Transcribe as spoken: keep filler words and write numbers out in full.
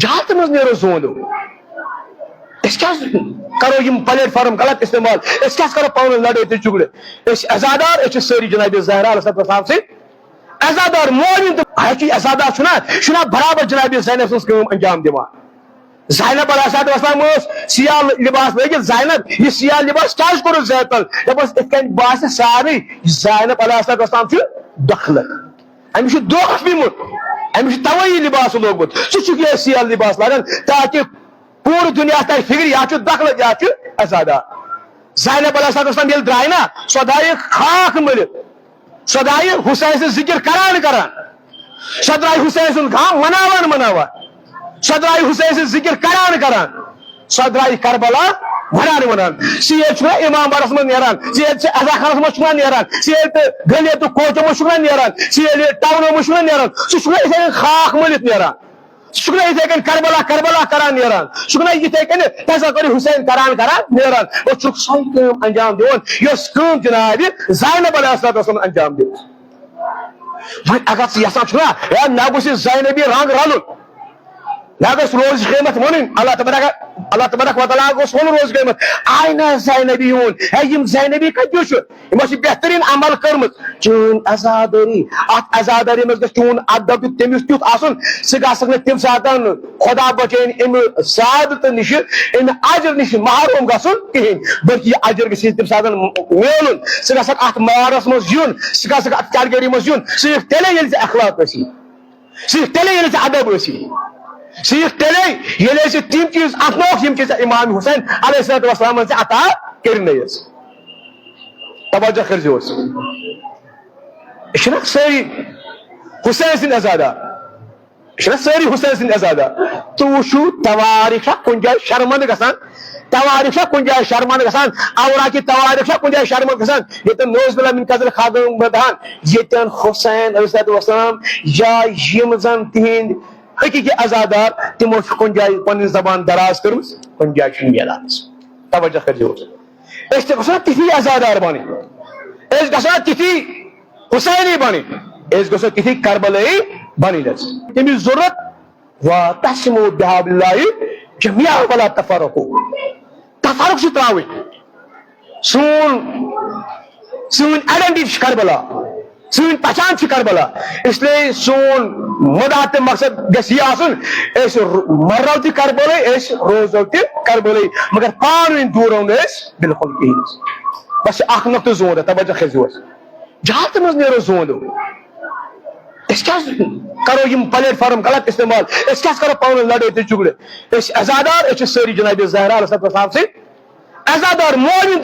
جہالتہٕ منٛز نیرو زوندو۔ أسۍ کیٛاہ کرو یِم پلیٹ فارم غلط استعمال؟ أسۍ کیٛاہ کرو پانہٕ ؤنۍ لڑٲے تہٕ جھگڑٕ؟ أسۍ عزادار، أسۍ چھِ سٲری جناب زہرا علیہ الصلوۃ والسلام سٕنٛدۍ عزادار، مومن تہٕ حقیقی عزادار چھُنہ، چھُنہ برابر جناب زینب سٕنٛز کٲم انجام دِوان۔ زینب علیہ الصلوۃ والسلام ٲس سیاہ لباس لٲگِتھ، زینب یہِ سیاہ لباس کیٛازِ کوٚرُکھ زینب؟ دوٚپُس، یِتھ کٔنۍ باسہِ سارنٕے زینب علیہ الصلوۃ والسلام چھُ دۄکھلہٕ۔ أمِس چھُ دۄکھ پیوٚمُت، أمِس چھُ توے یہِ لباس لوگمُت، ژٕ چھُکھ یہِ سیاہ لباس لاگان تاکہ پوٗرٕ دُنیاہَس تَرِ فِکرِ، یہِ ہا چھُ دۄکھلہٕ، یہِ ہا چھُ عزادار۔ زینب علیہ السلام ییٚلہِ درٛاے نا، سۄ درٛایہِ خاک مٔلِتھ، سۄ درٛایہِ حسین سٕنٛز ذِکِر کران کران، سۄ درٛایہِ حسین سُنٛد غم مناوان مناوان، سۄ درٛایہِ حسین سٕنٛز ذِکِر کران کران، سۄ درٛایہِ کربلا ونان ونان۔ ژٕ ییٚلہِ چھُکھ نا امام باڑس منٛز نیران، ژٕ ییٚلہِ ژٕ عزا خانس منٛز چھُکھ نا نیران، ژٕ ییٚلہِ تہٕ گٔلی تہٕ کوچو منٛز چھُکھ نا نیران، ژٕ ییٚلہِ ٹاونو منٛز چھُکھ نا نیران، ژٕ چھُکھ نا یِتھے کٔنۍ خاک مٔلِتھ نیران۔ ژٕ چھُکھ نا یِتھے کٔنۍ کربلا کربلا کران نیران، ژٕ چھُکھ نا یِتھے کٔنۍ تذکر حسین کران کران نیران، اور چھُکھ سۄے کٲم انجام دِوان، یۄس کٲم جناب زینب علیہ الصلوۃ والسلام انجام دِژ۔ وۄنۍ اگر ژٕ یژھان چھُکھ نا، ہے، مےٚ گوٚژھ یہِ زینبی رنگ رلُن، مےٚ گوٚژھ روز قیامت وَنُن، اللہ تبارک، اللہ تبارک و تعالیٰ گوٚژھ وَنُن روز قیامت، آیہِ نا زینبی یون؟ ہے، یِم زینبی کَتہِ چھُ؟ یِمو چھِ بہتریٖن عمل کٔرمٕژ۔ چٲنۍ عزادٲری، اَتھ عزادٲری منٛز گژھِ چون ادب تہِ تٔمِس تیُتھ آسُن، ژٕ گژھکھ نہٕ تَمہِ ساتہٕ خۄدا بچٲیِن اَمہِ سعادتہٕ نِشہِ، اَمہِ اجر نِشہِ محروم گژھُن کِہیٖنۍ، بلکہِ یہِ اجر گژھِ تَمہِ ساتہٕ میلُن۔ ژٕ گژھکھ اَتھ مارس منٛز یُن، ژٕ گژھکھ اَتھ category منٛز یُن، صرف تیٚلے ییٚلہِ ژےٚ اخلاق ٲسی۔ صرف تیٚلے ییٚلہِ ژےٚ ادب ٲسی، صرف تیٚلے ییٚلہِ ژےٚ تِم چیٖز اپنووُکھ، یِم چیٖز ژےٚ امام حسین علیہ الصلوۃ والسلامن ژےٚ عطا کٔرمٕتۍ ٲسۍ۔ توجہ کٔرزیوس۔ أسۍ چھِنہ سٲری حسین سٕنٛدۍ عزادار؟ أسۍ چھِنہ سٲری حسین سٕنٛدۍ عزادار؟ تُہۍ وٕچھِو، توارِیخ چھا کُنہِ جایہِ شرمندٕ گژھان؟ توارِیخ چھا کُنہِ جایہِ شرمندٕ گژھان؟ اوراقِ توارِیخ چھا کُنہِ جایہِ شرمندٕ گژھان؟ ییٚتٮ۪ن نعوذ باللہ من قتل خاگن بدہان، ییٚتٮ۪ن حسین علیہ الصلوۃ والسلام یا یِم زن تِہنٛدۍ حقیقی عزادار، تِمو چھِ کُنہِ جایہِ پنٕنۍ زبان دراز کٔرمٕژ، کُنہِ جایہِ چھُنہٕ میلان۔ توجہ کٔرزیو۔ أسۍ تہِ گژھو نا تِتھی عزادار بنٕنۍ، أسۍ گژھو نا تِتھی حسینی بنٕنۍ، أسۍ گژھو تِتھی کربلٲیی بنٕنۍ حظ۔ تَمِچ ضروٗرت، واعتصموا بحبل اللہ جمیعا ولا تفرقوا۔ تفرق چھُ تراوٕنۍ۔ سون، سٲنۍ identity چھِ کربلا، سٲنۍ پہچان چھِ کربلا۔ اس لیے سون مدعا تہٕ مقصد گژھِ یہِ آسُن، أسۍ رو-، مرو تہِ کربلے، أسۍ روزو تہِ کربلے، مگر پانہٕ ؤنۍ دوٗرو نہٕ أسۍ بالکل کِہیٖنۍ۔ بس چھِ اکھ نقطہٕ زوٗن، توجہ کٔرزیوس۔ جہالتہٕ منٛز نیرو زوندو۔ أسۍ کیٛاہ کرو یِم پلیٹ فارم غلط استعمال؟ أسۍ کیٛاہ کرو پانہٕ ؤنۍ لڑٲے تہٕ جھگڑٕ؟ أسۍ عزادار، أسۍ چھِ سٲری جناب زہرا علیہ الصلوۃ والسلام سٕنٛدۍ عزادار، مومن تہٕ